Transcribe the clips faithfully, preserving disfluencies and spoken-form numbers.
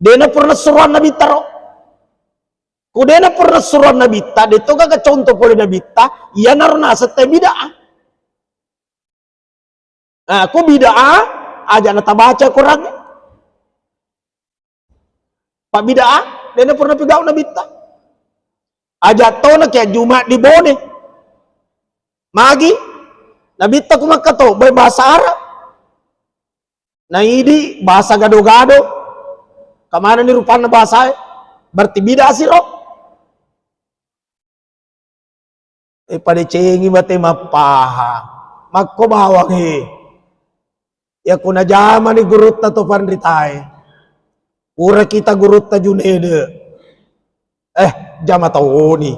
Dena pernah suruhan Nabitta ro. Ku dena pernah suruhan Nabitta, de to gaga contoh pole Nabitta, iyanaro naseng te bid'ah. Nah, ku bid'ah, aja na tabaca Quran. Pak bid'ah, dena pernah pigau Nabitta. Aja to na kia Jumat di Bone. Magi, Nabitta ku Makka to, bai bahasa Arab. Naidi bahasa gado-gado. Kamana ni rupanna bahasae? Berarti bid'ah siro. Eh, padecengi mate mappahang. Makko bawang, eh. Iya ku najamani gurutta to panritae. Pura kita gurutta Junede. Eh, jama taoni.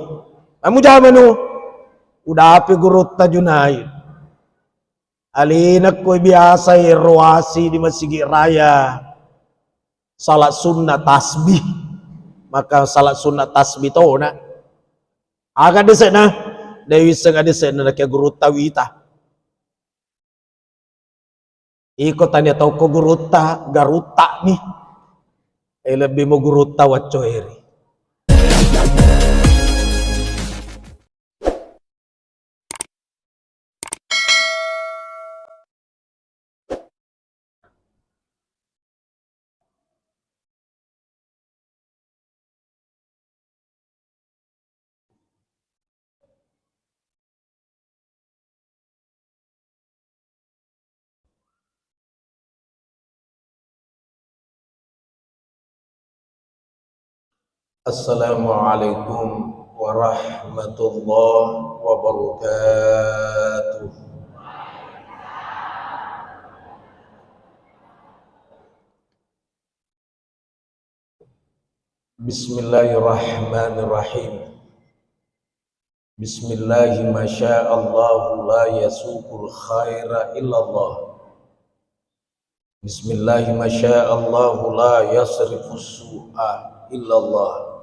Kamu jamanu. Udapi gurutta Junaid. Alena koi biasa eroasi di Masigi Raya. Salat sunna tasbih. Maka salat sunna tasbih tona. Aga dese'na? De wisseng aga dese'na nakia gurutta wita. Iko tania tauko gurutta, garutta mi. Eh, lebbi mo gurutta waccoeri. Assalamualaikum warahmatullahi wabarakatuh. Bismillahirrahmanirrahim. Bismillahi masya Allahu la yasuqul khaira illallah. Bismillahi masya Allahu la yasrifus su'a illallah.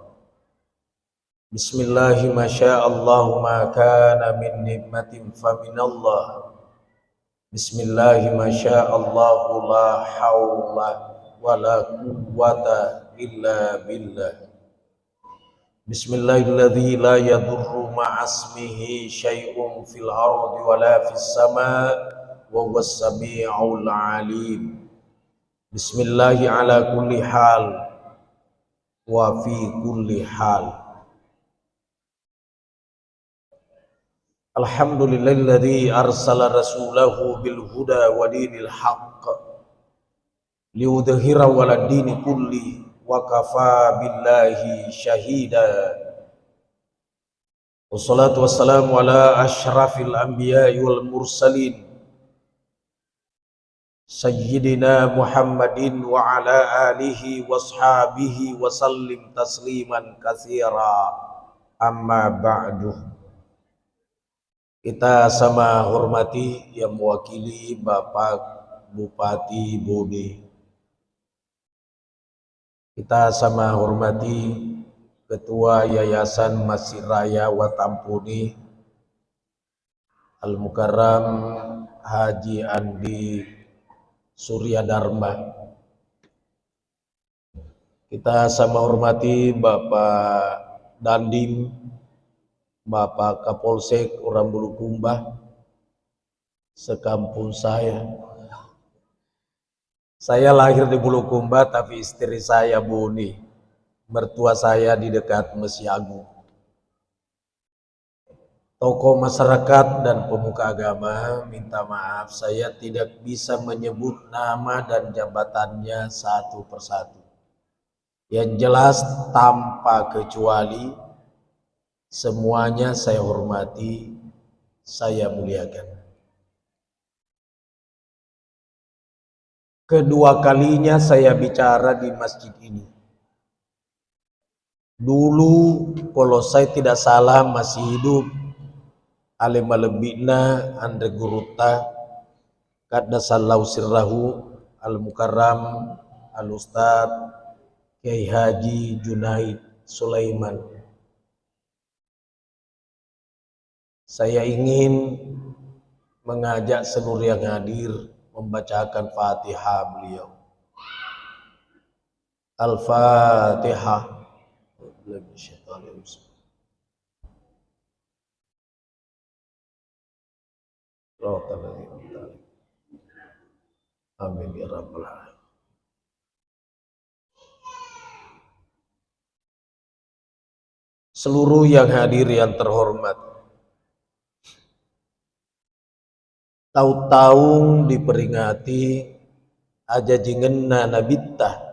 Bismillahi masya Allahu ma kana min nikmatin faminallah. Bismillahi masya Allahu la haula wala quwwata illa billah. Bismillahilladzi la yadurru ma'asmihi syai'un fil ardi wala fis sama wa huwas sami'ul alim. Bismillahi ala kulli hal wa fi kulli hal. Alhamdulillahilladzi arsala rasulahu bil huda wa dinil haqq liyudhhirahu ala dini kulli wa kafa billahi syahida. Wassalatu wassalamu ala asyrafil anbiya'i wal mursalin Sayyidina Muhammadin wa ala alihi washabihi wa sallim tasliman katsira. Amma ba'du. Kita sama hormati yang mewakili Bapak Bupati Bone. Kita sama hormati Ketua Yayasan Masjid Raya Watampone, Al-Mukarram Haji Andi Surya Dharma. Kita sama hormati Bapak Dandim, Bapak Kapolsek orang Bulukumba, sekampung saya. Saya lahir di Bulukumba, tapi istri saya Bone. Mertua saya di dekat Masjid Agung. Tokoh masyarakat dan pemuka agama, minta maaf, saya tidak bisa menyebut nama dan jabatannya satu persatu. Yang jelas, tanpa kecuali, semuanya saya hormati, saya muliakan. Kedua kalinya saya bicara di masjid ini. Dulu, kalau saya tidak salah, masih hidup, ale malebbi'na anre gurutta, qaddasallahu sirrahu, Al-Mukarram Al-Ustadz Kiai Haji Junaid Sulaiman. Saya ingin mengajak seluruh yang hadir membacakan Fatihah beliau. Al-Fatihah. Amin ya rabbal alamin. Seluruh yang hadir yang terhormat, taung-taung diperingati ajajingenna Nabitta,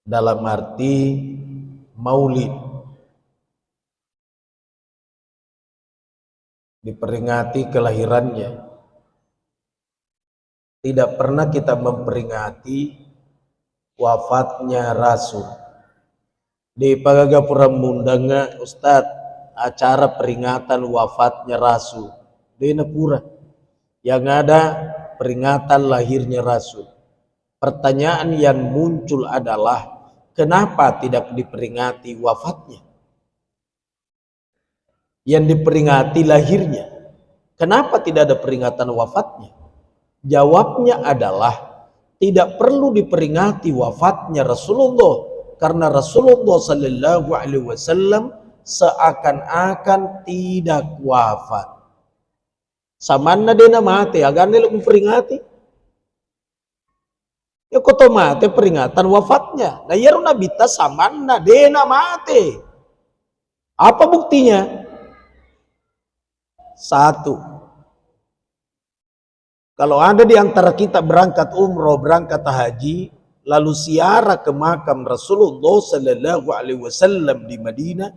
dalam arti maulid, diperingati kelahirannya. Tidak pernah kita memperingati wafatnya Rasul. De'pa gaga pura mundangnga, Ustaz, acara peringatan wafatnya Rasul. De'na pura. Yang ada peringatan lahirnya Rasul. Pertanyaan yang muncul adalah, kenapa tidak diperingati wafatnya? Yang diperingati lahirnya. Kenapa tidak ada peringatan wafatnya? Jawabnya adalah tidak perlu diperingati wafatnya Rasulullah, karena Rasulullah sallallahu alaihi wasallam seakan-akan tidak wafat. Samanna de'na mate, aganna lo memperingati. Ya ko to mate peringatan wafatnya. Nah, iyaro Nabitta samanna de'na mate. Apa buktinya? Satu. Kalau ada di antara kita berangkat umroh, berangkat haji, lalu ziarah ke makam Rasulullah sallallahu alaihi wasallam di Madinah,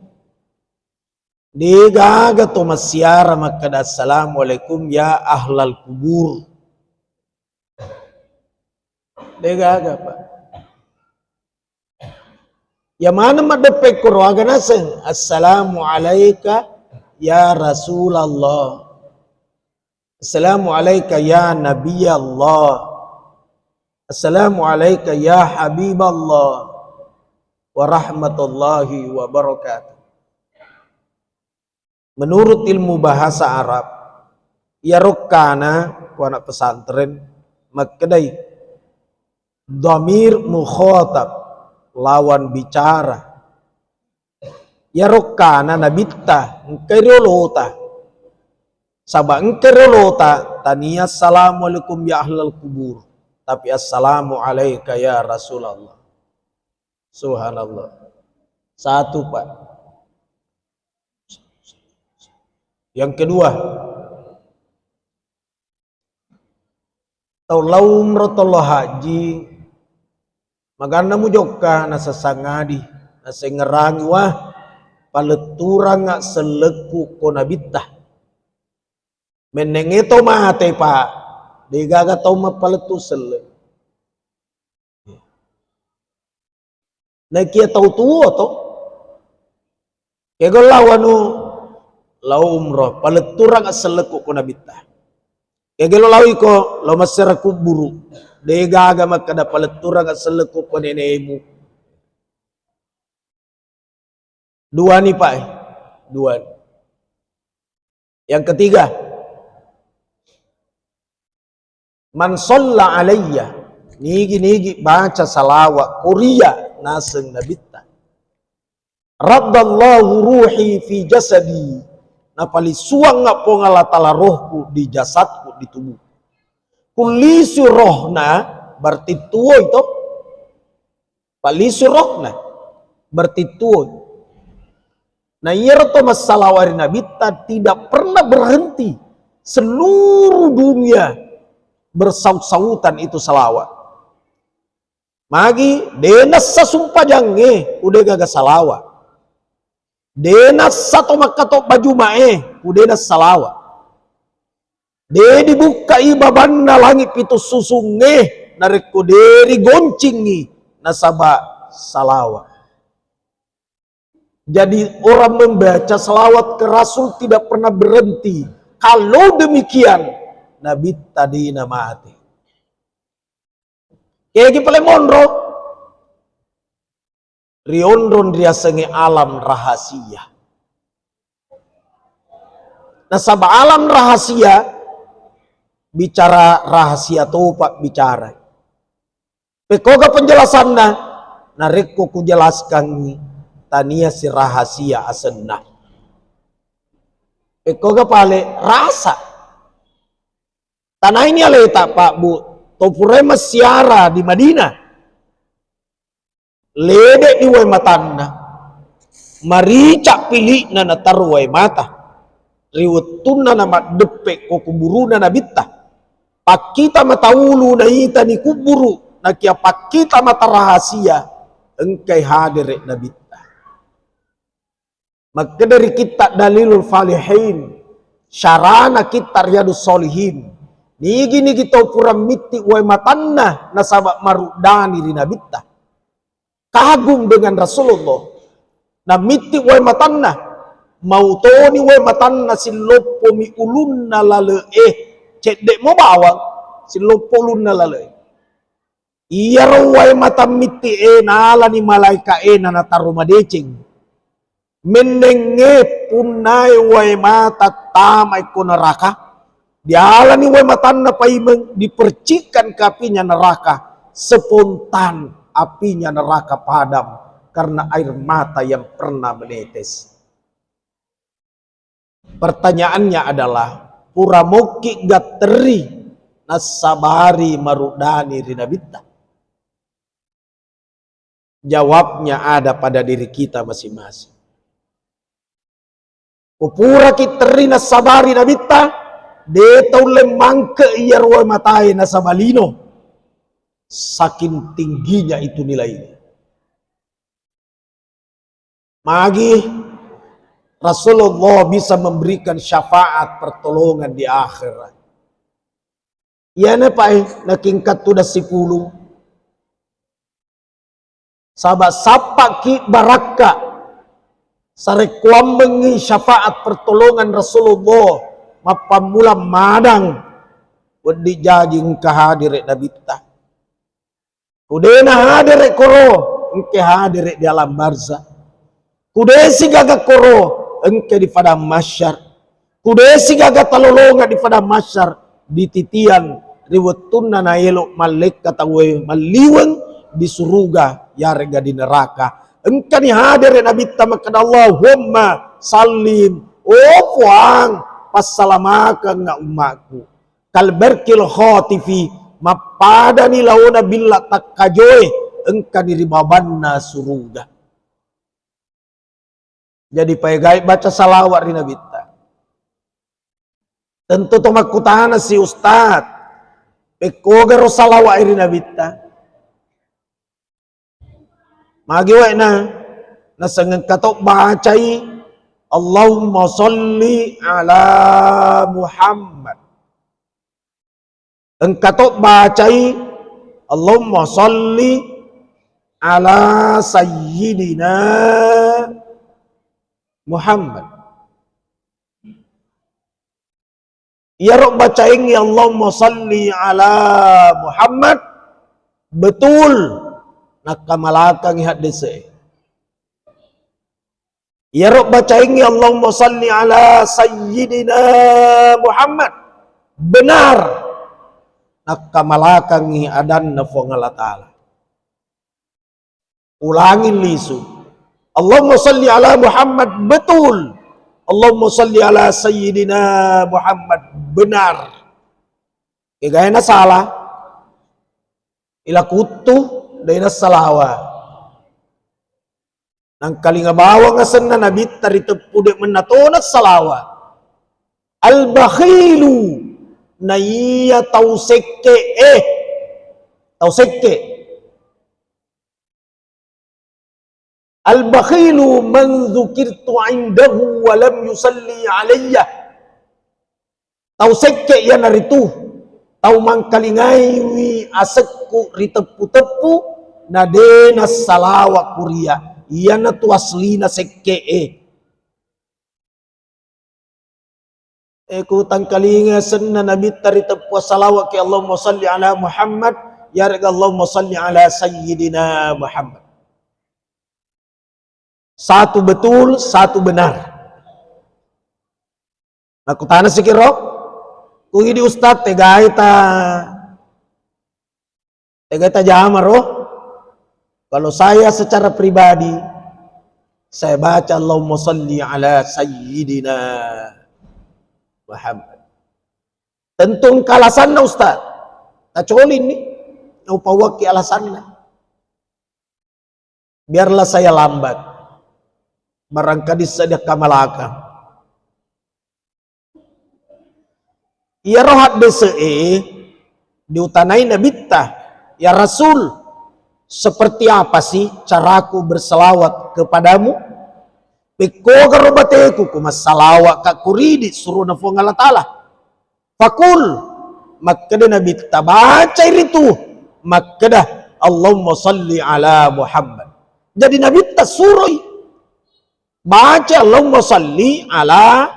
de'gaga to massiara makkeda, "Assalamualaikum ya ahlal kubur." De'gaga, Pak. Ya maneng maddeppe koro aga naseng, "Assalamu alaika ya Rasulallah. Assalamu alaika ya Nabiyallah. Assalamu alaika ya Habiballah. Wa rahmatullahi wa barakatuh." Menurut ilmu bahasa Arab, iyaro kana ko anak pesantren makkedai dhamir mukhatab, lawan bicara. Iyaro kana Nabitta engkai riolota. Saba engkai riolota tania assalamualaikum ya ahlal kubur, tapi assalamu alaika ya Rasulallah. Subhanallah. Satu, Pak. Yang kedua, tau lao umroh, tau lao haji, maganna mujokka nasessangadi, nasengngerangi, wah, paletturanga sellekku ko Nabitta. Mennengnge to mate, Pak, de'gaga tau mappalettu selleng. Naekia tau tuo to. Kega lao anu, lao umroh, paletturang sellekku ko Nabitta. Kega lo lao iko, lao massiara kubburu. De'gaga makkeda paletturang sellekku ko nenemu. Dua ni, Pak, eh. Dua ni. Yang ketiga, man shalla alayya, nigi-nigi baca salawat, kuria naseng Nabitta, raddallahu ruhi fi jasadi, napalisuangnga Puang Allah Ta'ala rohku di jasadku, di tubuhku. Kullisu rohna, berarti tuoi to. Pallisu rohna, berarti tuo. Nah, iyaro to massalawa ri Nabitta tidak pernah berhenti. Seluruh dunia bersaut-sautan itu salawat. Magi, de nassa sumpajangnge, ude gaga salawat. De nassa to makkato baju mae, ude nassa salawat. De dibukkai babanna langi pitu susungnge, narekko de rigoncingngi nasaba salawat. Jadi, orang membaca salawat ke Rasul tidak pernah berhenti. Kalau demikian, Nabitta de namate. Kegi pale monro? Ri onrong riasengnge alam rahasia. Nasaba alam rahasia, bicara rahasia topa bicara. Pekkoga penjelasanna, Narekko kujelaskangngi, tania sirahasia asenna. Pekkoga pale rasa. Tanaini aleta, Pak, Bu, to purae massiara di Madinah. Lede di wae matanna. Marica pili'na nataro wae mata. Ri wettunna namaddeppe ko kuburuna nabitta. Pakkita mata ulu naitani kuburu, nakia pakkita mata rahasia engkai hadere nabitta. Makkeda ri kitta Dalilul Falihin, syarana kitta Riyadus Solihin, nigi-nigi tau pura mitti wae matanna nasaba maruddani ri nabitta. Kagum dengan Rasulullah. Namitti wae matanna, mautoni wae matanna silloppomi ulunna lale'e, cedde'mo bawang silloppo ulunna lale'e. Iyaro wae mata mitti e nalani malaika e nanataro madeceng. Mennengnge punnae wae mata tamai ko neraka, dialani wae matanna paimeng, dipercikkan ke apinya neraka, spontan apinya neraka padam karena air mata yang pernah menetes. Pertanyaannya adalah, pura mokki gatterri nassabari maruddani ri nabitta? Jawabnya ada pada diri kita masing-masing. Ko puraki terri nassabari nabitta, de taulle mangke iyaro matae nasaba lino. Saking tingginya itu nilainya. Magi Rasulullah bisa memberikan syafaat pertolongan di akhirat. Iyana pae nakingkat tudang sipulung. Saba sappaki barakka sarekkuammengngi syafaat pertolongan Rasulullah mappammula madang wedding jaji engka hadere nabitta. Kudena hadere koro, engke hadere di alam barzah. Kudesi gaga koro, engke di padang mahsyar. Kudesi gaga talolonga di padang mahsyar, dititian ri wettunna naelo mallekka tauwe malliweng di suruga yarega di neraka. Engkani hadere nabitta makkeda, Allahumma sallim, oh Puang, passalamakengnga ummaku. Kalbarkil khotifi, mappadani laona billa takkajoe, engkani ri babanna suruga. Jadi paegai baca salawat ri nabitta. Tentu to makkutana si ustad, pekkogaro salawat ri nabitta. Magi wae na, nasengeng kato bacai, Allahumma salli ala Muhammad. Engka to bacai, Allahumma salli ala sayyidina Muhammad. Iyaro bacaengngi Allahumma salli ala Muhammad, betul nakkamalakangngi haddese. Iyaro bacaengngi Allahumma salli ala sayyidina Muhammad, benar nakkamalakangngi adanna Fuang Allah Ta'ala. Ulangi lisu. Allahumma salli ala Muhammad, betul. Allahumma salli ala sayyidina Muhammad, benar. Kegaena salah. Ila kuttu, dena salawa. Nangkalinga bawang asenna nabitta riteppu de mennatona salawa. Al-bakhilu, naiya tau sekke, eh, tau sekke. Al-bakhilu man dzukirtu indahu wa lam yusalli alayya. Tau sekke iyanaritu tau mangkalingaiwi asekku riteppu-teppu, na de nassalawa kuria. Iyanatu aslina sekke'e. E, ku tangkalinga senna nabitta riteppu salawat ke Allahumma salli ala Muhammad, yarega Allahumma salli ala Sayyidina Muhammad. Satu betul, satu benar. Nakutana sikiro, ku idi ustaz tegai ta, tegai ta jama ro? Kalau saya secara pribadi, saya baca Allahumma salli ala sayyidina Muhammad. Tentu engka alasanna, Ustaz. Tacolini, upawakki alasanna. Biarlah saya lambat. Barangkali sedih kamalaka. Iyaro haddese'e diutanai Nabitta, "Ya Rasul, seperti apa sih caraku berselawat kepadamu? Pekkogaro bateku ku massalawa'ka kuridi surona Fuang Allah Ta'ala?" Fakul, makkeda Nabitta, bacai ritu, makkeda, "Allahumma salli ala Muhammad." Jadi Nabitta suroi baca, "Allahumma salli ala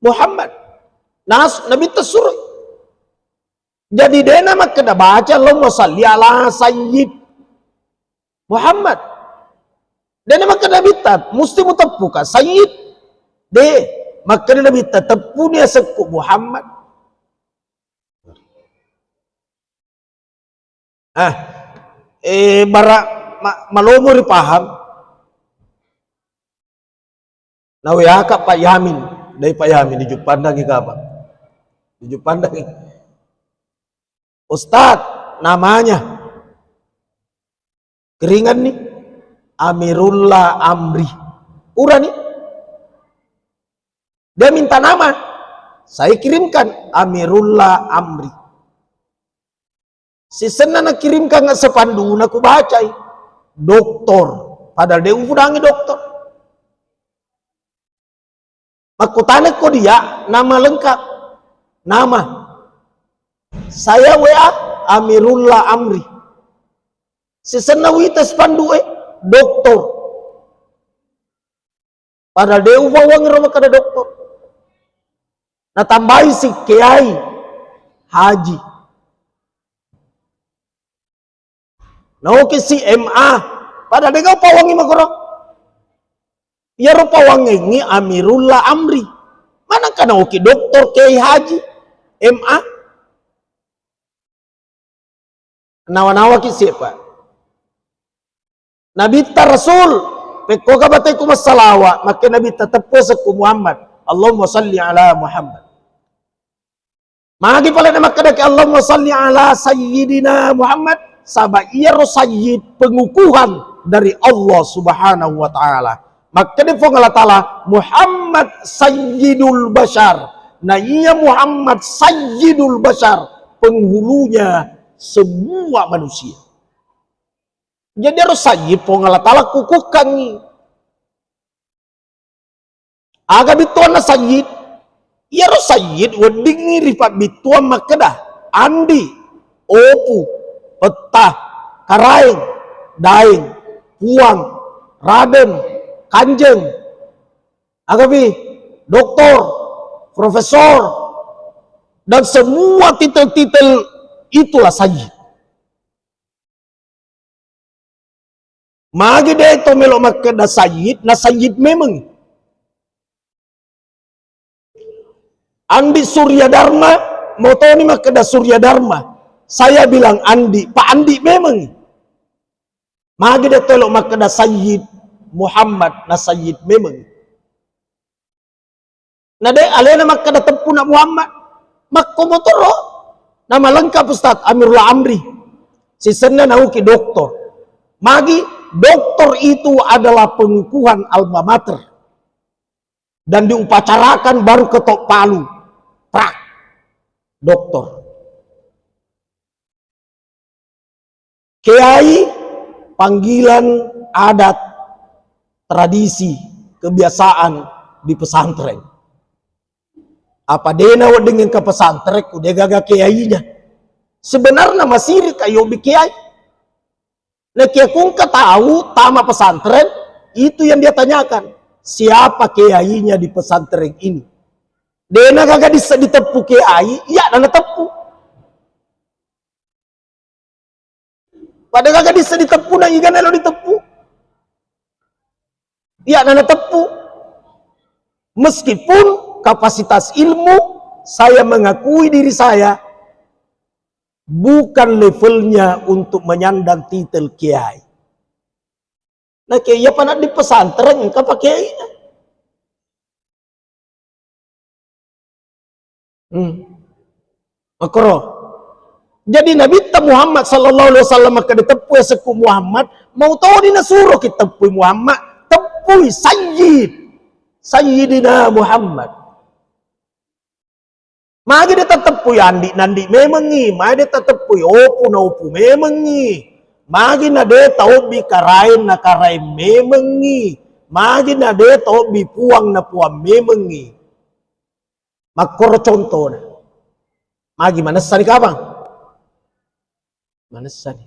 Muhammad." Nas, Nabitta suroi. Jadi dena makkeda baca, "Allahumma salli ala Sayyid Muhammad." Dena makkeda Nabitta, musti muteppuka Sayyid. De, makkeda Nabitta, "Teppuni asekku Muhammad." Ah, eh, bara ma-, malomo ripaham. Naweaka Pak Yamin, dai Pak Yamin, dijuppandangi kapang. Dijuppandangi. Ustaz, namanya. Kiringanni Amirullah Amri. Purani. Dia minta nama. Saya kirimkan Amirullah Amri. Sisenna nakirimkan spanduna kubacai. Doktor. Padahal de ufudangi doktor. Makkutanekko dia nama lengkap. Nama. Saya W A Amirullah Amri. Sisenna wita spandue, doktor. Padahal de ufawangi ro makkeda doktor. Natambai si Kiai Haji. Naoki si M A. Padahal de gau pawangi makoro. Iyaro pawangengngi Amirullah Amri. Manakka naoki doktor Kiai Haji M A. Nawa-nawaki siapa? Nabitta Rasul, pekkoga bateku massalawa, makke Nabitta teppu sekku Muhammad. Allahumma salli ala Muhammad. Magi pale na makkedaki Allahumma salli ala sayyidina Muhammad, saba iyaro sayyid pengukuhan dari Allah Subhanahu wa Ta'ala. Makkeda Puang Allah Ta'ala, "Muhammad sayyidul bashar." Nah, iya Muhammad sayyidul bashar, penghulunya semua manusia. Jadi harus sayyid Puang Allah Ta'ala kukukangi. Aga bittuanna sayyid? Iyaro sayyid weddingngi ripabbittuang makkeda, andi, opu, petta, karaeng, daeng, puang, raden, kanjeng, agapi, doktor, profesor, dan semua titel-titel itulah sayyid. Magi de to melo makkeda sayyid, na sayyid memeng. Andi Surya Dharma, motoni makkeda Surya Dharma. Saya bilang andi, Pak Andi memeng. Magi de to elo makkeda sayyid Muhammad, na sayyid memeng. Na de alena makkeda teppuna Muhammad. Makko motoro. Nama lengkap Ustaz Amirullah Amri. Sisenna nauki doktor. Magi doktor itu adalah pengukuhan alma mater. Dan diupacarakan baru ketok palu. Prak. Doktor. Kiai, panggilan adat, tradisi, kebiasaan di pesantren. Apa dena wedding engka pesantren ku de gaga kiainya. Sebenarnya masiri kayobi kiai. Nekia kungka tahu tama pesantren, itu yang dia tanyakan. Siapa kiainya di pesantren ini? Dena gaga dissa diteppu kiai, iya nana teppu. Pada gaga dissa diteppu, na igana lo diteppu. Iya nana teppu. Meskipun kapasitas ilmu, saya mengakui diri saya bukan levelnya untuk menyandang titel kiai. Nake iya pa naddi pesantren engka pakeina. Hmm. Makkoro. Jadi Nabitta Muhammad sallallahu alaihi wasallam makkeda teppui asekku Muhammad, mau toni nasuro ki teppui Muhammad, teppui Sayyid. Sayyidina Muhammad. Magi de tateppui andi nandi memengngi, magi de tateppui opu na opu memengngi. Magi na de taobbi karaeng na karaeng memengngi. Magi na de taobbi puang na puang memengngi. Makkoro contona. Magi manessani kapang? Manessani.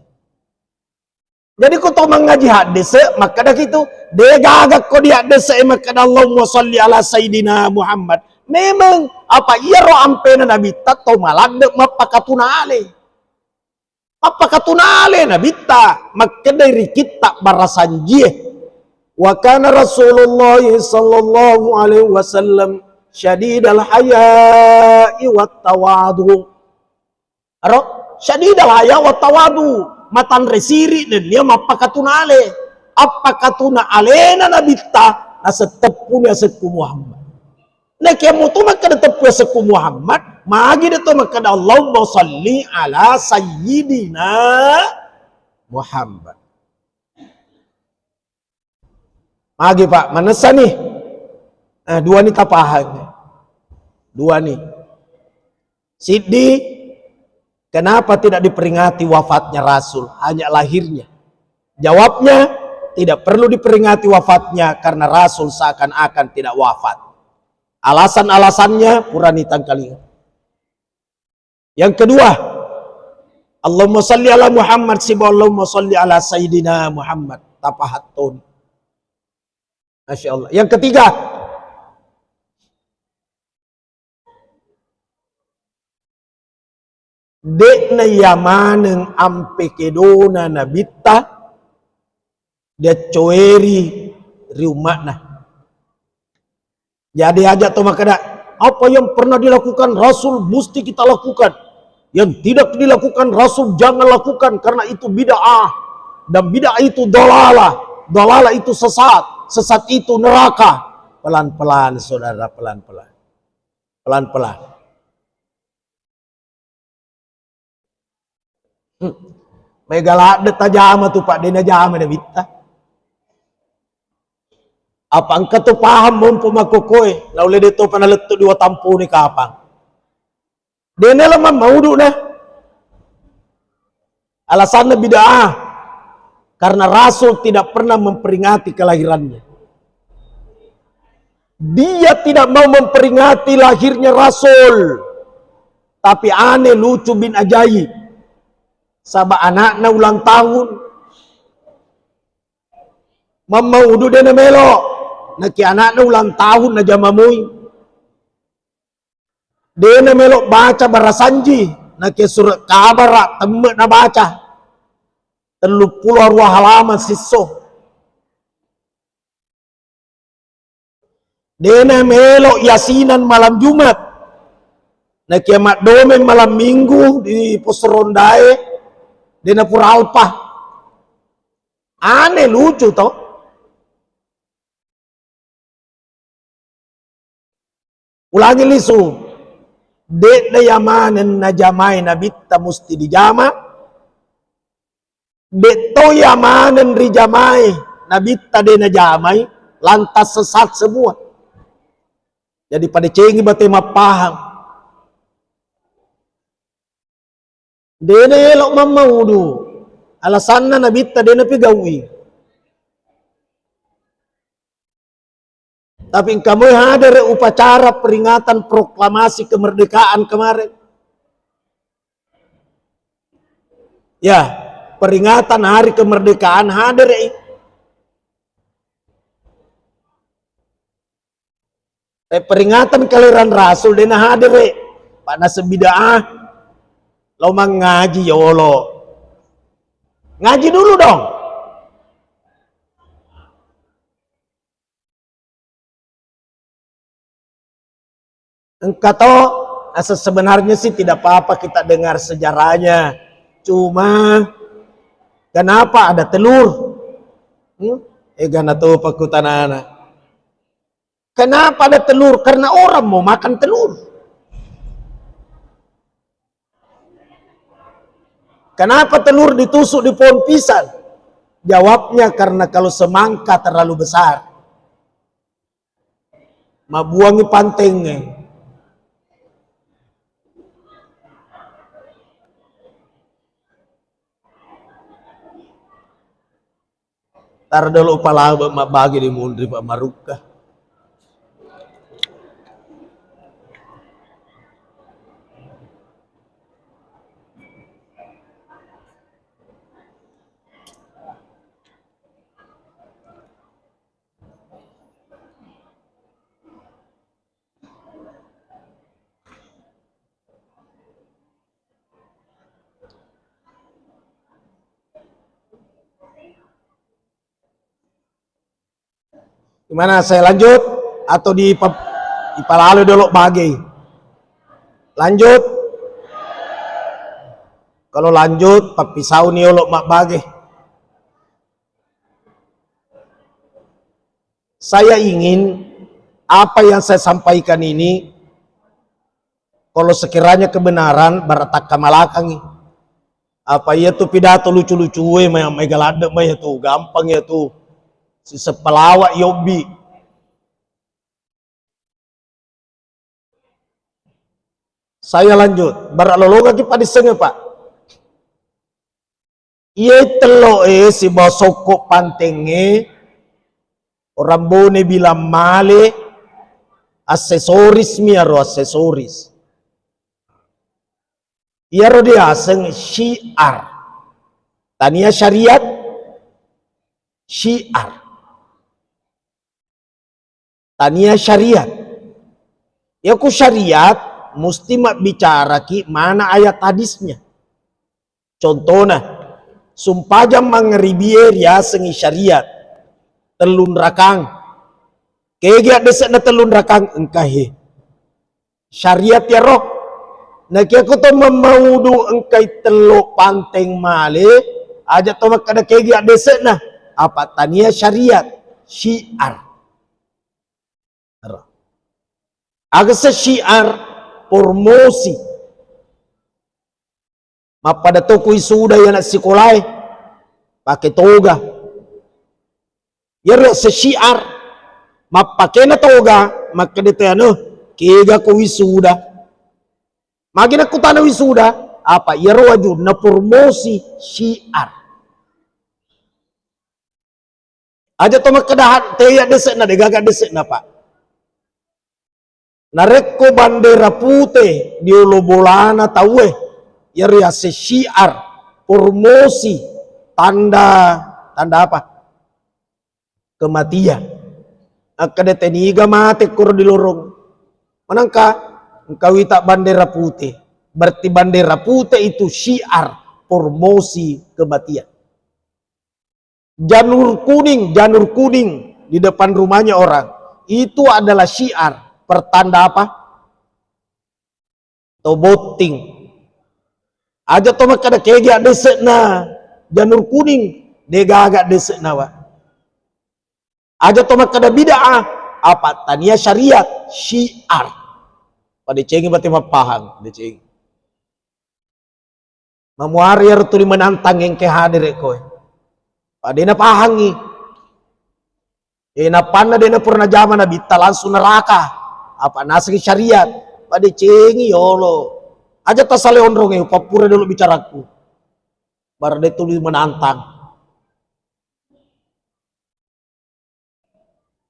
Jadi ko to mangaji haddese, makkedaki tu, de gaga ko di haddese makkeda Allahumma salli ala Sayyidina Muhammad. Memang apa iyaro ampena Nabitta to maladde mappakatuna ale. Mappakatuna ale Nabitta, makkeda ri kitta barasanjie. Wa kana Rasulullah sallallahu alaihi wasallam syadidal haya'i wat tawadu. Aro, syadidal haya wa tawadu, matanre siri nennia mappakatuna ale. Appakatuna alena Nabitta, nasetteppuni asekku Muhammad. Nake mutu makkeda teppu asekku Muhammad, magi de to makkeda Allahumma salli ala sayyidina Muhammad. Magi, Pak, manessa ni? Eh, dua ni tapahang. Dua ni. Siddi, kenapa tidak diperingati wafatnya Rasul, hanya lahirnya? Jawabnya, tidak perlu diperingati wafatnya karena Rasul seakan-akan tidak wafat. Alasan-alasannya purani tangkalinga. Yang kedua, Allahumma salli ala Muhammad sibawa Allahumma salli ala Sayyidina Muhammad. Tapahattoni. Masya Allah. Yang ketiga, de'na iya maneng ampe kedona Nabitta diaccoeri ri umma'na. Jadi aja to makkeda, apa yang pernah dilakukan Rasul mesti kita lakukan. Yang tidak dilakukan Rasul jangan lakukan karena itu bid'ah. Dan bid'ah itu dalalah. Dalalah itu sesat. Sesat itu neraka. Pelan-pelan, saudara, pelan-pelan. Pelan-pelan. Hmm. Mega ladde tajama tu, Pak, de najama Nabitta. Apa engka tu paham mompo makkokoe, naulle de topa nalettu di watampone kapang. De nelo mammaudu na. Alasanna bid'ah. Karena Rasul tidak pernah memperingati kelahirannya. Dia tidak mau memperingati lahirnya Rasul. Tapi aneh, lucu bin ajaib. Saba anakna ulang tahun. Mammaudu de namelo. Naki anakna ulang tahun najama moi. De namelo baca barasanji. Naki surat kabara temme nabaca. Telluppulo arua halaman sisso. De namelo yasinan malam Jumat. Nakia maddomeng malam Minggu di pos rondae, de napura alpa. Aneh, lucu to. Ulangi lisu. De'na yamaneng najamai Nabitta musti dijama. De'to yamaneng rijamai Nabitta de najamai, lantas sesat semua. Jadi padecengi bate mappahang. De naelo mammaudu. Alasanna Nabitta de napegaui. Tapi engka moi hadere upacara peringatan proklamasi kemerdekaan kemarin. Ya, peringatan hari kemerdekaan hadere. Eh, peringatan kelahiran Rasul de nahadere. Pak naseng bid'ah. Lo mangaji yolo. Ngaji dulu dong. Engka to, asa sebenarnya sih tidak apa-apa kita dengar sejarahnya. Cuma kenapa ada telur? Hmm? Ega natopa kutanana. Kenapa ada telur? Karena orang mau makan telur. Kenapa telur ditusuk di pohon pisang? Jawabnya karena kalau semangka terlalu besar, mabuangi pantengnge. Tara dolo palabe mabbage di munri pa marukka. Gimana, saya lanjut atau dipa-, dipalalo dolo bage? Lanjut. Kalau lanjut, pappisauni yolo mabbage. Saya ingin apa yang saya sampaikan ini, kalau sekiranya kebenaran, bara takkamalakangi. Apa iya tu pidato lucu-lucue, mai, maega ladde mai iya tu, gampang iya tu. Siseppa lawa yobbi. Saya lanjut, bara lolongaki padissengnge, Pak. Iye telloq e sibawa sokko pantengnge, orang Bone bilang male, aksesoris mi aro aksesoris. Iyaro diaseng syiar. Tania syariat, syiar. Tania syariat. Iya ku syariat, musti mabbicaraki mana ayat hadisnya. Contona, sumpajang mangeribie riasengngi syariat. Tellung rakang. Kegi addese'na tellung rakang? Engka he. Syariat iyaro. Nakiya ko to mammaudu engkai tello panteng male, aja to makkeda kegi addese'na. Apa tania syariat, syiar. Ero. Aga se syiar, promosi. Mappada to ku wisuda iyana sikolae, pake toga. Iyaro se syiar, mappakena toga, makkeda te anu, kega ko wisuda. Magi nakkutana wisuda, apa iyaro wajunna promosi syiar. Aja to makkeda ha-, te iya dese'na, degaga dese'na, Pak. Narekko bandera pute di olo bolana tauwe, iyaro yaseng syiar, promosi, tanda, tanda apa? Kematian. Akkeda teniga mate koro di lorong. Manengka engka wita bandera pute. Berarti bandera pute itu syiar, promosi kematian. Janur kuning, janur kuning di depan rumahnya orang, itu adalah syiar, pertanda apa? To botting. Aja to makkeda kegi addese'na janur kuning, degaga addese'na, Pak. Aja to makkeda bid'ah, apa tania syariat, syiar. Padecengi bate mappahang, decengi. Mamuari iyaro tuli menantang engke hadere koe. Padena pahangi. E, nappanna dena pura najama nabitta langsung neraka. Apa naseng syariat. Padecengi yolo. Aja tasale onronge, upappura dulu bicaraku. Bara de tuli menantang.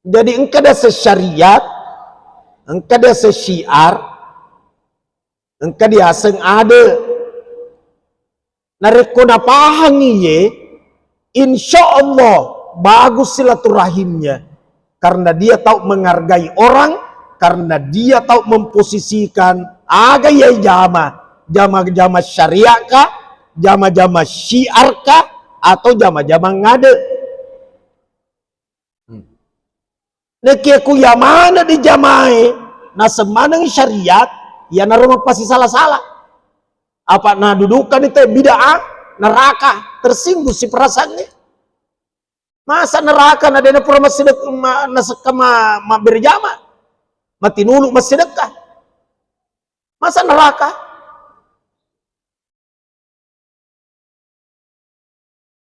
Jadi engka diaseng syariat, engka diaseng syiar, engka diaseng ade. Narekko napahangi ye, insya Allah bagus silaturahimnya. Karena dia tahu menghargai orang, karena dia tahu memposisikan aga iya jama, jama-jama syariat kah, jama-jama syiar kah, atau jama-jama ngade. Hmm. Nekia ku yamana di jamae, naseng maneng syariat, iyanaro mappasisala-sala. Apa nadudukkani te bid'ah, neraka, tersinggung si perasaannya. Masa neraka na dena pura massedek-, ma-, nasekka ma-, mabbere jama? Matinulu massedekka. Masa neraka?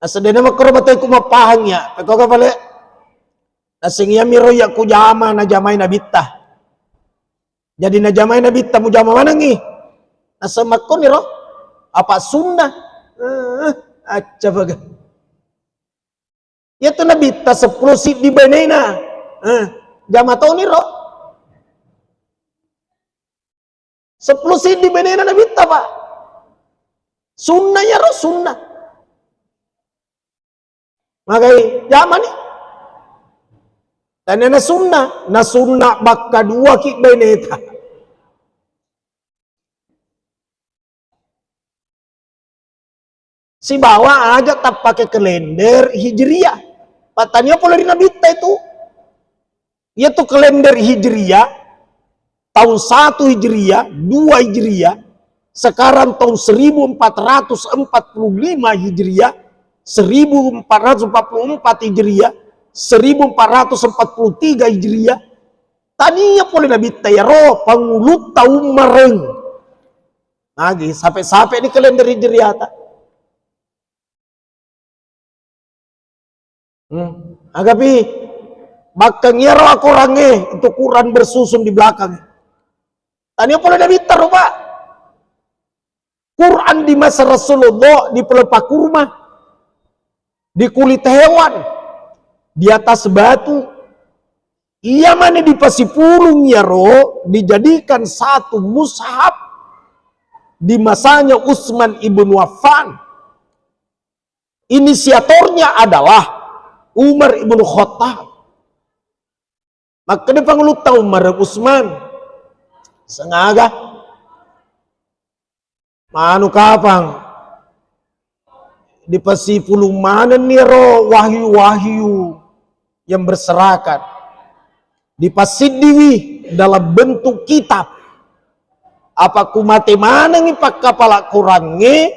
Nasedena makkoro bataiku mappahang ya. Pekko pale? Naseng iyami ro iya kujama najamai nabitta. Jadi najamai nabitta mujama manengi. Naseng makkoni ro? Apa sunnah? Eh, acca baga. Iyatu nabitta seppulo siddi benena. Eh, jama toni ro? Seppulo siddi benena nabitta, Pak. Sunnah ya ro, sunnah. Magai jamani. Tanena sunnah, na sunnah bakka dua ki beneta. Sibawa aja tappake kalender Hijriah. Pattania pole ri nabitta itu. Iyatu kalender Hijriah, tahun satu Hijriah, dua Hijriah, sekarang tahun seribu empat ratus empat puluh lima Hijriah, seribu empat ratus empat puluh empat Hijriah, seribu empat ratus empat puluh tiga Hijriah, tania pole nabitta iyaro pangulutta ummareng. Nagi, sape-sape ni kalender Hijriata. Hmm. Agapi, bakkang iyaro akorangnge untuk Quran bersusun di belakang. Tania pole nabitta ro, Pak. Quran di masa Rasulullah dipelepah kurma, di kulit hewan, di atas batu. Iya mani dipasipulung iyaro dijadikan satu mushaf di masanya Utsman ibnu Affan. Inisiatornya adalah Umar ibnu Khattab. Makkeda pangulutta Umar, Utsman, sengaga manu kapang dipasipulung manenni ro wahyu-wahyu yang berserakan. Dipassiddiwi dalam bentuk kitab. Apa ku mate manengi pakkapala Qurangnge,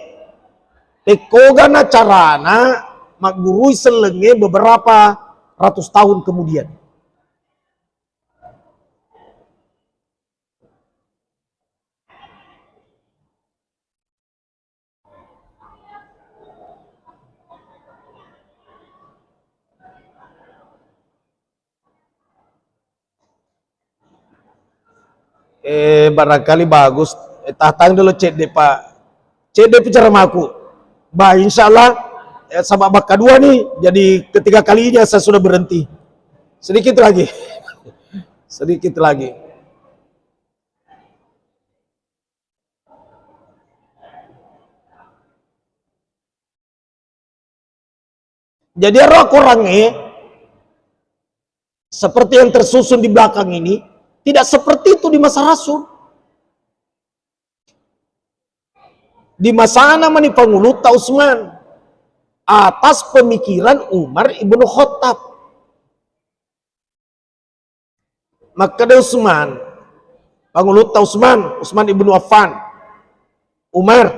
tekkogana carana maggurui sellengnge beberapa ratus tahun kemudian. Eh, barangkali bagus. Eh, tahtang dulu cedde, Pak. Cedde bicara maku. Bah, insya Allah, eh, sama bakka dua nih, jadi ketiga kalinya saya sudah berhenti. Sedikit lagi. Sedikit lagi. Jadi, ero Qurangnge seperti yang tersusun di belakang ini, tidak seperti itu di masa Rasul. Di masana mani pangulutta Utsman, atas pemikiran Umar ibnu Khattab. Makkeda Utsman, pangulutta Utsman, Utsman ibnu Affan, Umar,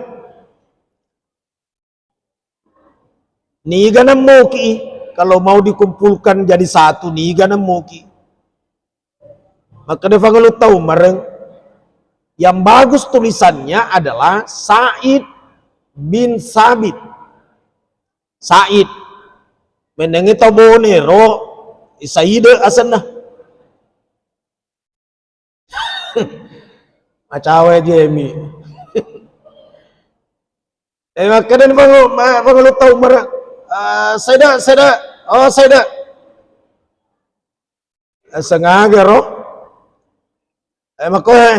niga nemmoki, kalau mau dikumpulkan jadi satu, niga nemmoki? Makkeda pangulutta Umar, yang bagus tulisannya adalah Said bin Sabit. Said. Menengngi tau Bone ro, Saide asenna. Macawe Jemi. Eh, makkeda ni pangu-, ma-, pangulutta Umar, ah, Saida, Saida. Oh, Saida. Eh, sengaga ro. Eh, makkoe.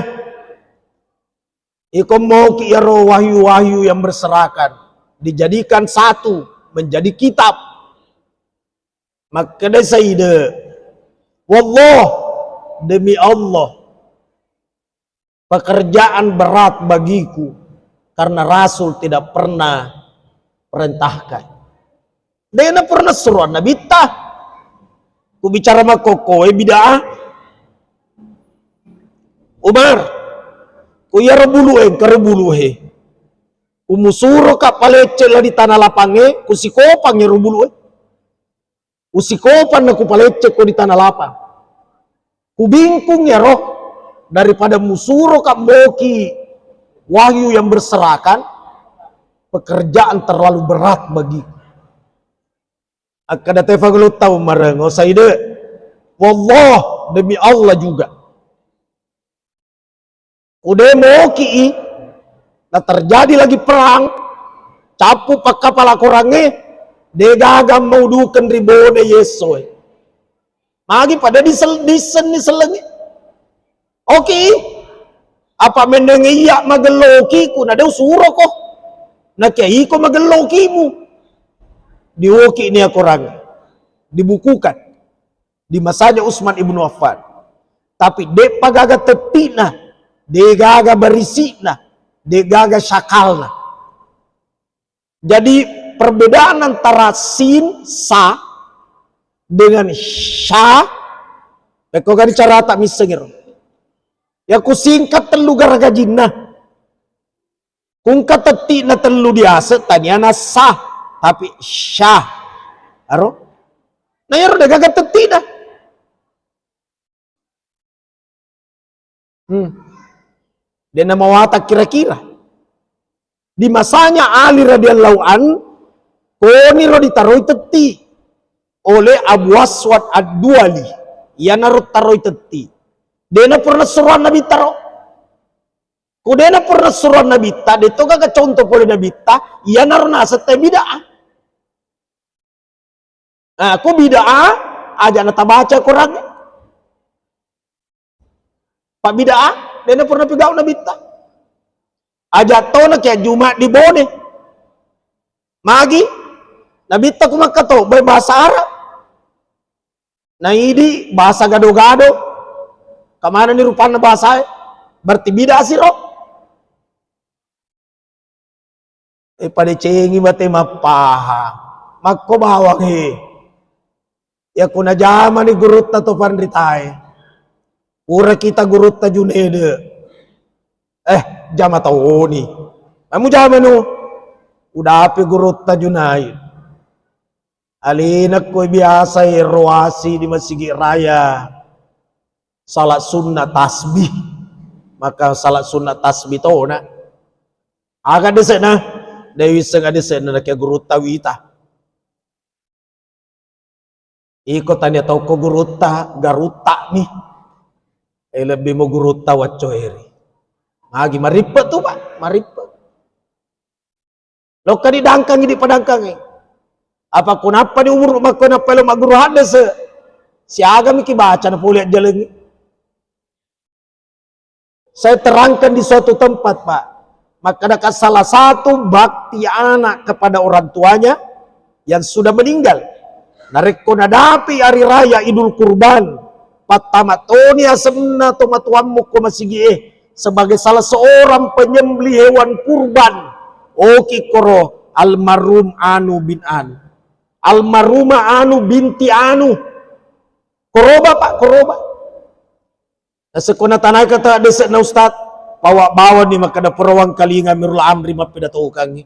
Iko moki iyaro wahyu-wahyu yang berserakan, dijadikan satu, menjadi kitab. Makkeda Saide, "Wallah, demi Allah, pekerjaan berat bagiku karena Rasul tidak pernah perintahkan." Dena pernah seruan Nabitta. Ku bicara makkokkoe bid'ah. Umar, ku iyaro bulu engka ro bulu he. Ku musuro ka palecce la di tanah lapange, ku sikopang iyaro bulu e. Usikopan na kupalecce ko di tanah lapang. Kubingkung iyaro, daripada musuro ka moki wahyu yang berserakan, pekerjaan terlalu berat bagiku. Akkada te fagalotta umareng, o saide, wallah, demi Allah juga. Kude moki i, na terjadi lagi perang, cappu pakkapala korangnge, degaga maudukeng ri bone yesso e. Magi pada disel-, disenni sellengi. Oke, apa menneng iya magelloki ku na de usuroko. Na kia iko magellokimu. Diwoki nia korang. Dibukukan. Di masanya Utsman ibnu Affan. Tapi de'pa gaga tetti'na, de'gaga barisi'na, de'gaga syakalna. Jadi perbedaan antara sin, sa, dengan sya, pekko gani carata missengiro. Ya kusingkat tellu garagajinna. Kungka tetti'na tellu diase, taniana sa, tapi sya. Aro? Na iyaro de'gaga tetti'na. Hmm. De'na mawata kira-kira. Di masanya Ali radhiyallahu an, koniro ditaroi tetti oleh Abu Aswad Ad-Duwali. Iyanaro taroi tetti. De'na pernah suruhan Nabi taro. Ku de'na pernah suruhan Nabitta, de'to gaga contoh pole Nabitta, iyanaro naseng te bid'ah. Nah, ku bid'ah, aja natabaca Quran. Pak bid'ah, de'na pernah pigau Nabitta. Aja tona kia Jumat di Bone. Magi, Nabitta ku Makkah to, bai bahasa Arab. Na idi bahasa gado-gado. Kamana ni rupanna bahasa e? Berarti bid'ah siro. Eh, padecengi mate mappahang. Makko bawang he. Ya kuna jamani gurutta to panritae. Pura kita gurutta Junede. Eh, jama taoni. Mamu jamanu. Udapi gurutta Junaid. Alena koi biasa ero wasi di Masigi Raya. Salat sunna tasbih. Maka salat sunna tasbih tona. Aga dese'na, de wisseng aga dese'na nakia gurutta wita. Iko tania tauko gurutta, garutta mi. Eh, lebbi mo gurutta waccoeri. Magi marippe tu, Pak, marippe. Lokka didangkangi, dipadangkangi. Apa kunappa di umuru makko nappa lo magguru haddese? Siaga miki baca na pole ajjalengi. Saya terangkan di suatu tempat, Pak. Makkedaka salah satu bakti anak kepada orang tuanya yang sudah meninggal. Narekko nadapi hari raya Idul Kurban, pattama toni asenna tomatoammu ko masigie sebagai salah seorang penyembelih hewan kurban. Oki koro almarhum anu bin anu. Almarhumah anu binti anu. Koroba, Pak, koroba. Nasekko natanai kata dese'na Ustaz, bawa-bawa ni makkeda pura wangkalinga Amirul Amri mappidatokangngi.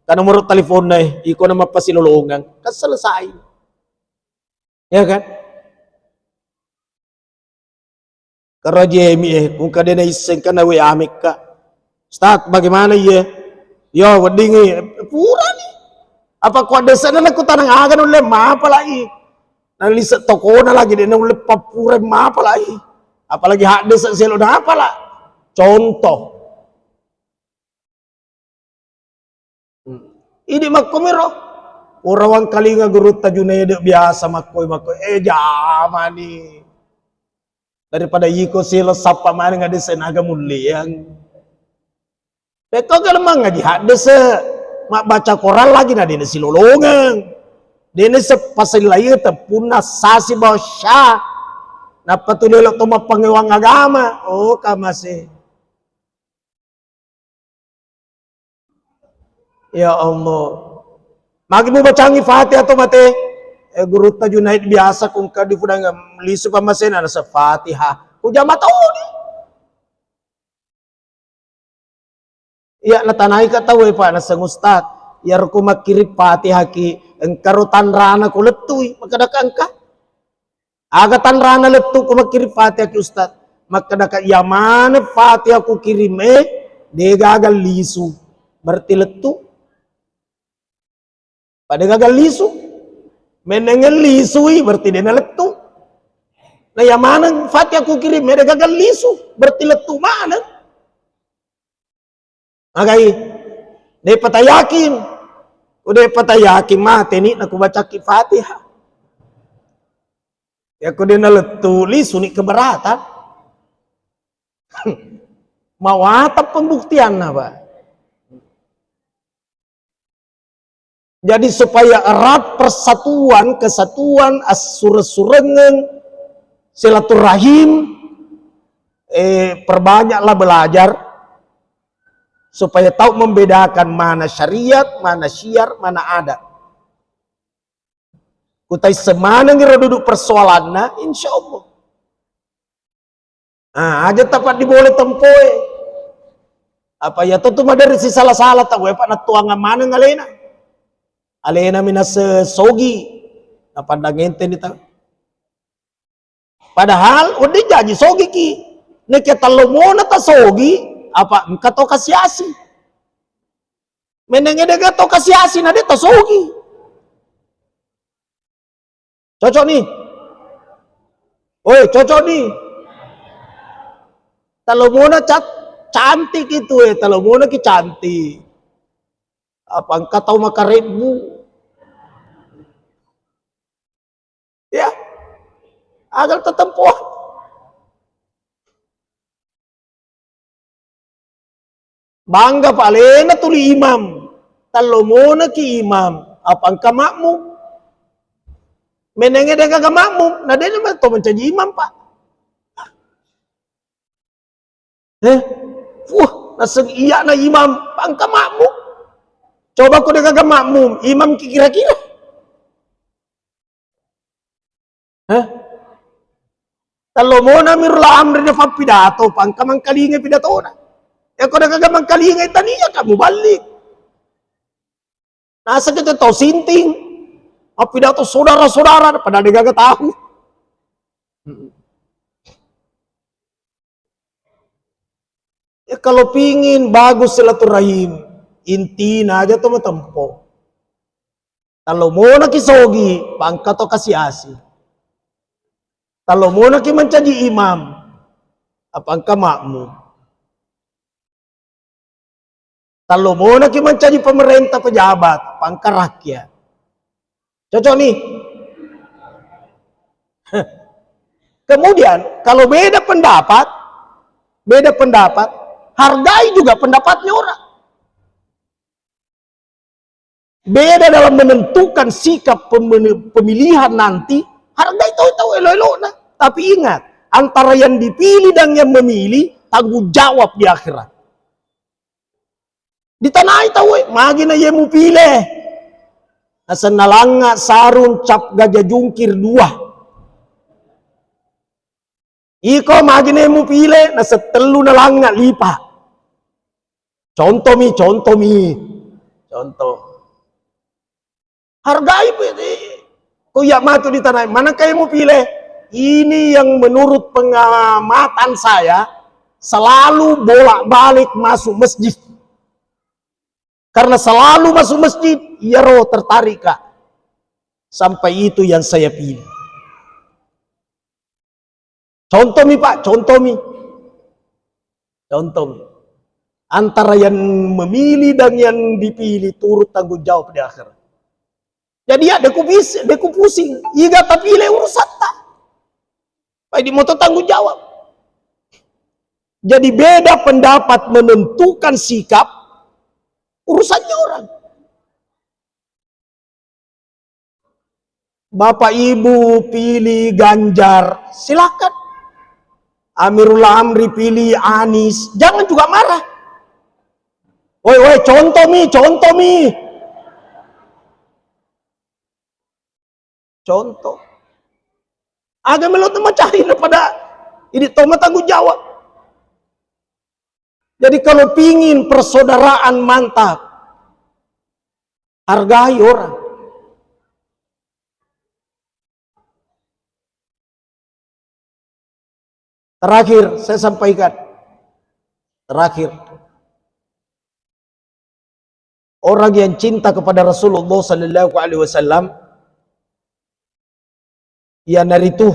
Karena nomoro telefonna, eh, iko na mappasilolongang. Kan selesai. Ya kan? Karajemi, eh, kungka de naisseng kan na W A mekka. Ustaz, bagaimana iye? Yo, weddingi, purani. Apa kuaddese'na nakku tanang aga nulle mapalai. Nalise tokona lagi de naulle pappura mapalai. Apalagi haddese selo napala. Contoh. Hmm. Idi makkomiro. Pura wangkalinga gurutta Junaid biasa makkoi, makkoi. Eh, jamani. Daripada iko silo sappa maneng haddese naga mulleang. Pekko gelemmang ngaji haddese, mabbaca Quran lagi na dene silolongeng. Dene sepasellai teppunna sasi bawa sya. Nappa tu lelo to mappangewang agama. Oh, kamase. Ya Allah. Magi mubacangi Fatihah to mate? Eh, gurutta Junaid biasa kungka di fudang lisu pamasena nasa Fatihah. Kujama tauni. Iya, natanai ka tau, eh, Pak, naseng Ustaz. Iyaro ko makkiring Fatihah ki, engkaro tanrana ko lettui, makkedaka engka. Aga tanrana lettu ko makkiring Fatihah ki, Ustaz? Makkedaka, iya maneng Fatihah ku kirim e, de gaga lisu, berarti lettu. Pada gaga lisu. Menengeng lisui, berarti de nalettu. Na iya maneng Fatihah ku kirim e, de gaga lisu, berarti lettu maneng. Magai, depa tayakin. Ko depa tayakin, mate ni naku bacaki Fatihah. Ya ko de nalettu, lisuni keberatan. Mawatang pembuktianna, Pak. Jadi supaya erat persatuan, kesatuan, assure-surengeng, silaturahim, eh, perbanyaklah belajar supaya tahu membedakan mana syariat, mana syiar, mana adat. Kutai semaneng ro duduk persoalanna, insya Allah. Ah, aja tapat dibole tempoe. Apa iya to tu maderri sisala-sala tau, apa nattuangang maneng alena. Alena minase sogi. Napandang enteni tau. Padahal wedding jaji sogi ki. Nekia tallo mona ta sogi, apa engka to kasi-asi. Menenge dega to kasi-asi na de ta sogi. Cocok ni. Oi, cocok ni. Talomona cat-, cantik itu, eh, talomona ki cantik. Apa engka tau makarebbu? Ya. Agar tetempo. Bangga pa alena tuli imam. Tallo monaki imam, apa engka makmum. Menenge de gaga makmum, na de to mancaji imam, Pak. Eh, wah, naseng iya na imam, apa engka makmum. Coba ko de gaga makmum, imam ki kira-kira. Hah? Tallo mona Amirul Amri na pappidato, pangka mangkalinga pidatona. E ko de gaga mangkalinga tania kamu balik. Naseng kita tau sinting. Mappidato saudara-saudara, padahal de gaga tahu. Ya, kalau pingin bagus silaturahim, intina aja to matempo. Tallo monaki sogi, pangka to kasi-asi. Tallo monaki mancaji imam, apa engka makmum. Tallo monaki mancaji pemerintah pejabat, apa engka rakyat. Cocok nih? Kemudian, kalau beda pendapat, beda pendapat, hargai juga pendapatnya orang. Beda dalam menentukan sikap pemene-, pemilihan nanti, hargai tau-tau elo-elona. Tapi ingat, antara yang dipilih dan yang memilih, tanggung jawab di akhirat. Ditanai tau e, magi na ye mupile? Naseng nalanga sarung cap gajah jungkir dua. Iko magi na ye mupile? Naseng tellu nalanga lipa. Contoh mi, contoh mi. Contoh. Hargai, ko iya matu ditanai, manakah yang mupile? Ini yang menurut pengamatan saya selalu bolak-balik masuk masjid. Karena selalu masuk masjid, iyaro tertarik, Kak. Sampai itu yang saya pilih. Contoh mi, Pak, contoh mi. Contoh mi. Antara yang memilih dan yang dipilih turut tanggung jawab di akhirat. Jadi ya, deku bis-, deku pusing. Iga tapile urusatta. Pai di moto tanggung jawab. Jadi beda pendapat menentukan sikap urusannya orang. Bapak Ibu pilih Ganjar, silakan. Amirul Amri pilih Anies, jangan juga marah. Woi, woi, contoh mi, contoh mi. Contoh. Aga melo tu macari pada ini toma tanggung jawab. Jadi kalau pingin persaudaraan mantap, Hargai orang. Terakhir saya sampaikan, terakhir, orang yang cinta kepada Rasulullah sallallahu alaihi wasallam, iyanaritu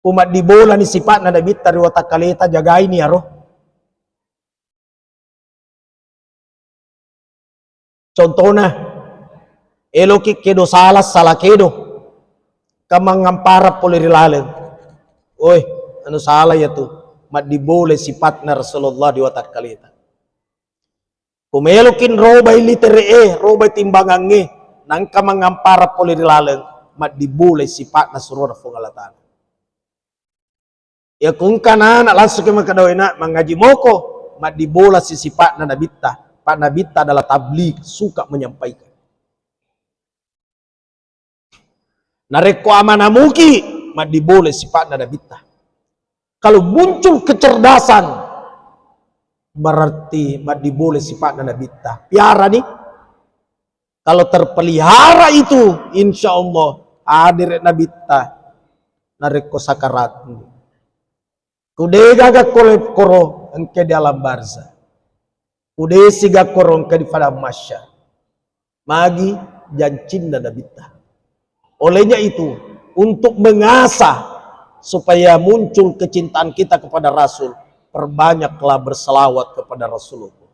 ku maddibolani sipa'na Nabitta ri watakkaleta, jagaini aro. Contona, eloki kedo sala, sala kedo, kamangampara pole ri laleng. Oi, anu sala iyatu, maddibolai sipa'na Rasulullah ri watakkaleta. Ku meloki robai litere'e, robai timbangangnge, nangka mangampara pole ri laleng, maddibolai sipa'na surona Puang Allah Ta'ala. Iya ku engka anak langsung ke makkeda, "Wena, mangaji moko, maddibola si sipa'na Nabitta." Pak Nabitta adalah tabligh, suka menyampaikan. Narekko amanah muki, maddibola sipa'na Nabitta. Kalau muncul kecerdasan, berarti maddibola sipa'na Nabitta. Piara ni. Kalau terpelihara itu, insya Allah hadir Nabitta narekko sakarat. Ku de gaga koro, koro engka di alam barzah. Ku de siga koro engka di padang mahsyar. Magi jancinna Nabitta. Olehnya itu, untuk mengasah supaya muncul kecintaan kita kepada Rasul, perbanyaklah berselawat kepada Rasulullah.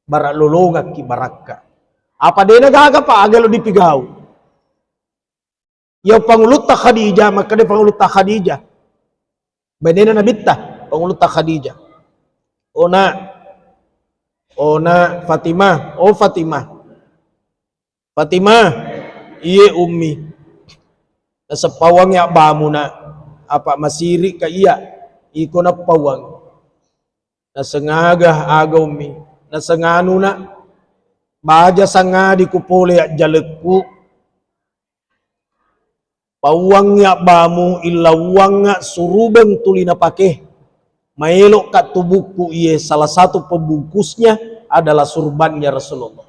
Bara lolongakki barakka. Apa dena gaga, Pak, aga lo dipigau. Iya pangulutta Khadijah, makkeda pangulutta Khadijah. Benena Nabitta, pangulutta Khadijah. Ona, ona Fatimah, oh Fatimah. Fatimah, iye ummi. Naseppawangi abbamu na, apa masiri ka iya, iko nappawang. Nasengaga aga ummi, nasenganu na, baja sangadi ku pole ajjalekku. Pauangngi abbamu, illauangnga surubeng tuli napake. Maelokka tubukku iye, salah satu pembungkusnya adalah surbannya Rasulullah.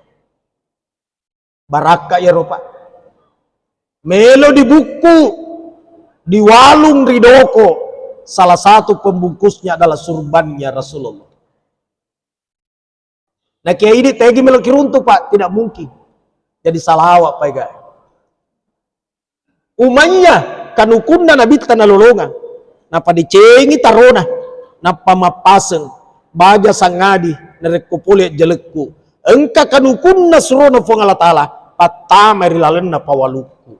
Barakka iyaro, Pak. Melo dibukku, diwalung ri doko, salah satu pembungkusnya adalah surbannya Rasulullah. Na Kiai Idi tegi melo kiruntu, Pak, tidak mungkin. Jadi salawat, Pak, ga. Umayya kanukunna Nabitta nalolongang, napadecengi tarona, nappa mappaseng baja sangadi narekko pole jalekku. Engka kanukunna surona Puang Allah Ta'ala, pattamai ri lalenna pawalukku.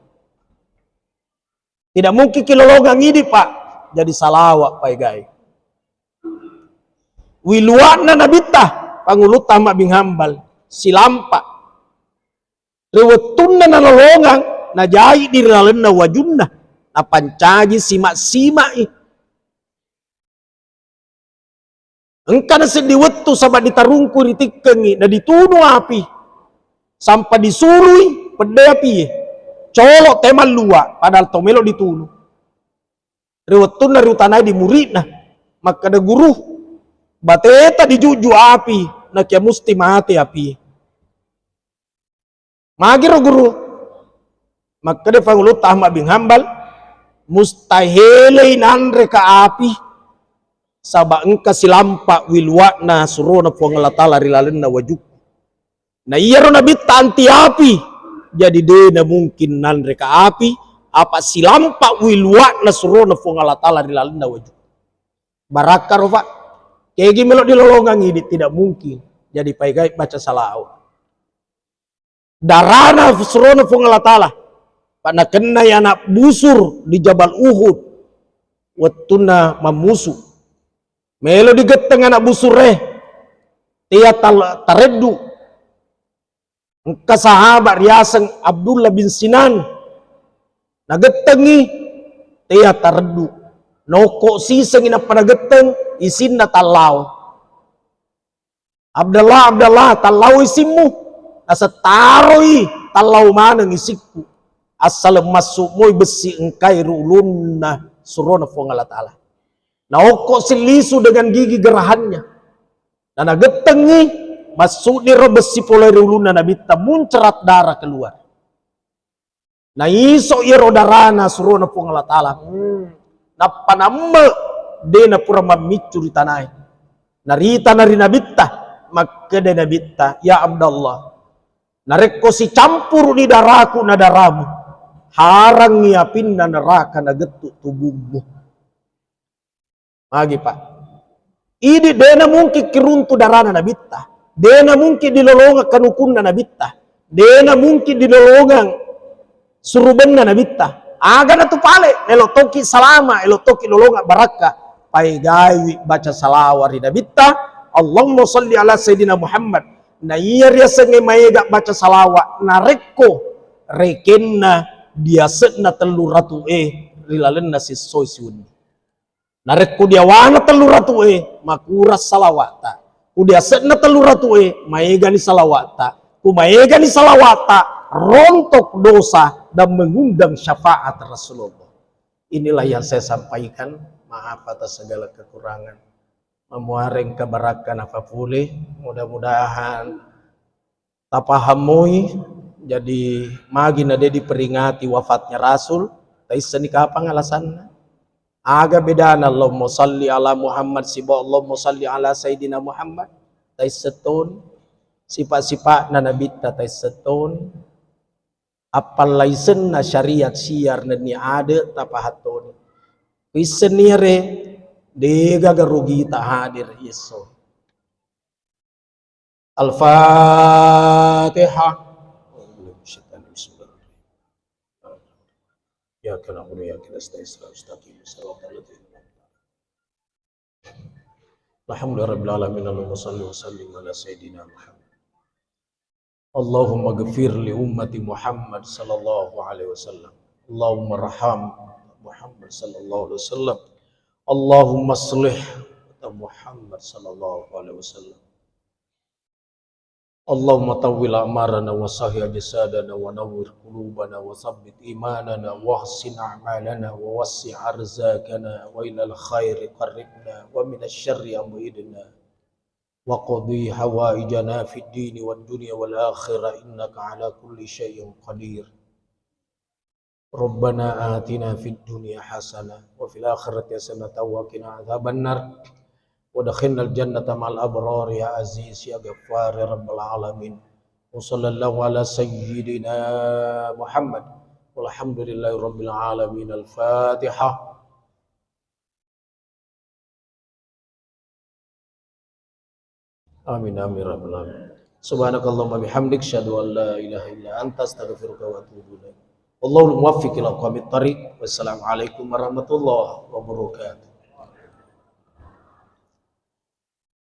Tidak mungkin kilolongang idi, Pak. Jadi salawat, Pak, egae. Wiluanna Nabitta, Pangulutta Ahmad bin Hambal, silampa. Ri wettunna nalolongang, najai di lalenna wajunna, napancaji sima-simai. Engkana seddi wettu saba ditarungku ritikkengi, naditunu api. Sampa disurui pedde api. Colo te mallua, padahal to melo ditunu. Ri wettunna riutanai di muridna, makkeda, "Guru, bateta dijuju api, nakia musti mate api." Magiro guru, makkeda Pangulutta Ahmad bin Hambal, "Mustahilei nanre ka api, saba engka silampa wiluakna surona Puang Allah Ta'ala ri lalenna wajukku. Na iyaro Nabitta anti api, jadi dena mungkin nanre ka api, apa silampa wiluakna surona Puang Allah Ta'ala ri lalenna wajukku." Barakka ro, Pak. Kegi melo dilolongang idi, tidak mungkin. Jadi paegai baca salawat. Darana surona Puang Allah Ta'ala. Pa nakennai anak busur di Jabal Uhud. Wettunna mammusu. Melo digetteng anak busure. Tea tal-, tareddu. Engka sahabat riaseng Abdullah bin Sinan. Nagettengi, tea tareddu. Nokko sisengi nappa nagetteng, isinna tallao. "Abdallah, Abdallah, tallau isimmu." Nasettaroi, "Tallau maneng isikku. Assaleng massu moi bessi engkai ri ulunna surona Puang Allah Ta'ala." Naokko sillisu dengan gigi gerahannya. Nanagettengi, Massu'ni ro bessi pole ri ulunna Nabitta, muncrat darah keluar. Naiso iyaro darana surona Puang Allah Ta'ala. Hmm. Nappa namme, de napura mammiccu ri tanae. Naritana ri Nabitta, makkeda Nabitta, "Ya Abdallah, narekko sicampuru'ni daraku na daramu, harangngi apinna neraka nagettu tubummu." Magi, Pak. Idi dena mungkin kiruntu darana Nabitta. Dena mungkin dilolongang kanukunna Nabitta. Dena mungkin dilolongang surubenna Nabitta. Aga natu pale, elo toki salama, elo toki lolongang barakka. Paegaiwi baca salawa ri Nabitta. Allahumma salli ala Sayyidina Muhammad. Na iya riasengnge maega baca salawa, narekko rekenna diase'na tellu ratu e ri lalenna sessoi siwenni. Narekko diawana tellu ratu e, makurang salawa'ta. Ku diase'na tellu ratu e, maegani salawa'ta. Ku maegani salawa'ta, rontok dosa dan mengundang syafaat Rasulullah. Inilah yang saya sampaikan. Maaf atas segala kekurangan. Mamuareng kabarakka napapule. Mudah-mudahan tapahammoi, jadi magi na de diperingati wafatnya Rasul, taisseni kapang alasanna. Aga bedana Allahumma salli ala Muhammad sibawa Allahumma salli ala Sayyidina Muhammad, taisseng toni. Sifat-sifatna Nabitta taisseng toni. Appallaisenna syariat syiar nennia ade tapahattoni. Kuissenni ere, degaga rugita hadir yesso. Al-Fatihah. Iyyaka na'budu wa iyyaka nasta'in, ihdinas siratal mustaqim, siratal ladzina an'amta alaihim. Alhamdulillahirabbil alamin, Allahumma shalli wa sallim ala sayyidina Muhammad. Allahumma ghfir li ummati Muhammad sallallahu alaihi wasallam. Allahumma raham Muhammad sallallahu alaihi wasallam. Allahumma aslih Muhammad sallallahu alaihi wasallam. Allahumma tawwil a'marana wa sahih ajsadana wa nawwir qulubana wa tsabbit imanana wa ahsin a'malana wa wassi' arzakana wa ilal khairi qarribna wa minasy syarri ab'idna wa qdi hawaijana fid dini wad dunya wal akhirah innaka ala kulli syai'in qadir. Rabbana atina fid dunya hasanah wa fil akhirati hasanah wa qina adzabannar. Wa adkhilnal jannata ma'al abrar ya aziz ya ghaffar ya rabbal alamin. Wa sallallahu ala sayyidina Muhammad. Walhamdulillahi rabbil alamin. Al-Fatihah. Amin, amin, rabbal alamin. Subhanakallahumma bihamdik, asyhadu an la ilaha illa anta, astaghfiruka wa atubu ilaik. Wallahul muwaffiq ila aqwamit thariq. Wassalamualaikum warahmatullahi wabarakatuh.